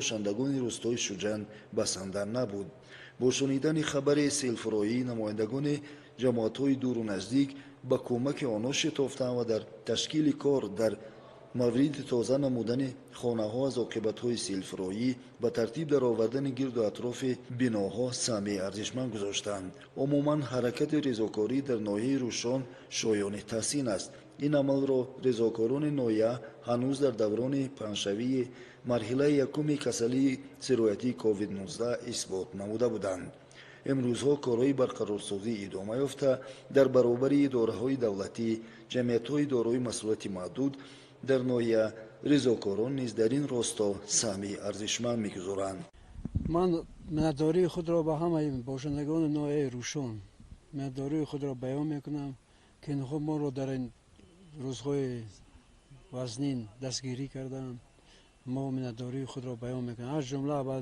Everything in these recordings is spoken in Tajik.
бошандагони рӯстои Шуҷанд басанда набуд. Бо шунидани хабари селфуроӣ намояндагони ҷамоатҳои дуру наздик ба кӯмаки онҳо шитофтанд ва дар ташкили кор дар мавриди тоза намудани хонаҳо аз оқибатҳои селфуроӣ, ба тартиб даровардани гирду атрофи биноҳо саҳми арзишманд гузоштанд. Умуман, ҳаракати резокорӣ дар ноҳияи Рӯшон шоёни таҳсин аст. Ин амалро резокорони ноҳия ҳанӯз дар даврони паҳншавии марҳилаи якуми касалии сироятии COVID-19 исбот намуда буданд. Имрӯзҳо корҳои барқарорсозӣ идома ёфта, дар баробари идораҳои давлатӣ, ҷамъиятҳои дорои масъулияти маҳдуд дар ноҳия, резокорон низ дар ин росто саҳми арзишманд мегузоранд. Ман миннатдории худро ба ҳамаи бошандагони ноҳияи Рӯшон миннатдории худро баён мекунам, ки инҳо моро дар ин рӯзҳои вазнин дастгирӣ карданд. Мо миннатдории худро баён мекунем, аз ҷумла ба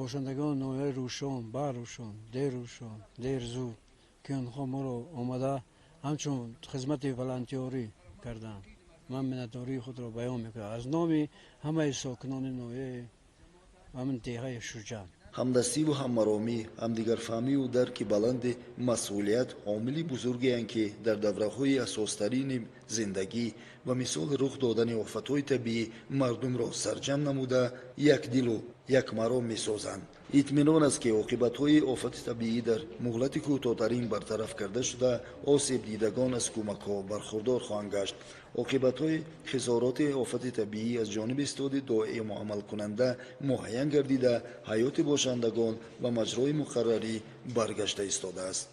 бошандагони ноҳияи Рӯшон, Рӯшон, Дерӯшон, Дерзуд, ки онҳо моро омада ҳамчун хизмати волонтёрӣ карданд. Ман миннатдории худро баён мекунам аз номи ҳамаи сокинони ноҳияи ҳамин деҳаи Шуҷанд. Ҳамдастиву ҳаммаромӣ, ҳамдигарфаҳмиву дарки баланди масъулият омили бузургеанд, ки дар давраҳои асостарини зиндагӣ ба мисоли рух додани офатҳои табиӣ мардумро сарҷамъ намуда, якдилу якмаром месозанд. Итминон аст, ки оқибатҳои офати табиӣ дар муҳлати кӯтоҳтарин бартараф карда шуда, осебдидагон аз кӯмакҳо бархурдор хоҳанд гашт. Оқибатҳои хисороти офати табиӣ аз ҷониби истоди доимо амалкунанда муайян гардида, ҳаёти бошандагон ба маҷрои муқаррарӣ баргашта истодааст.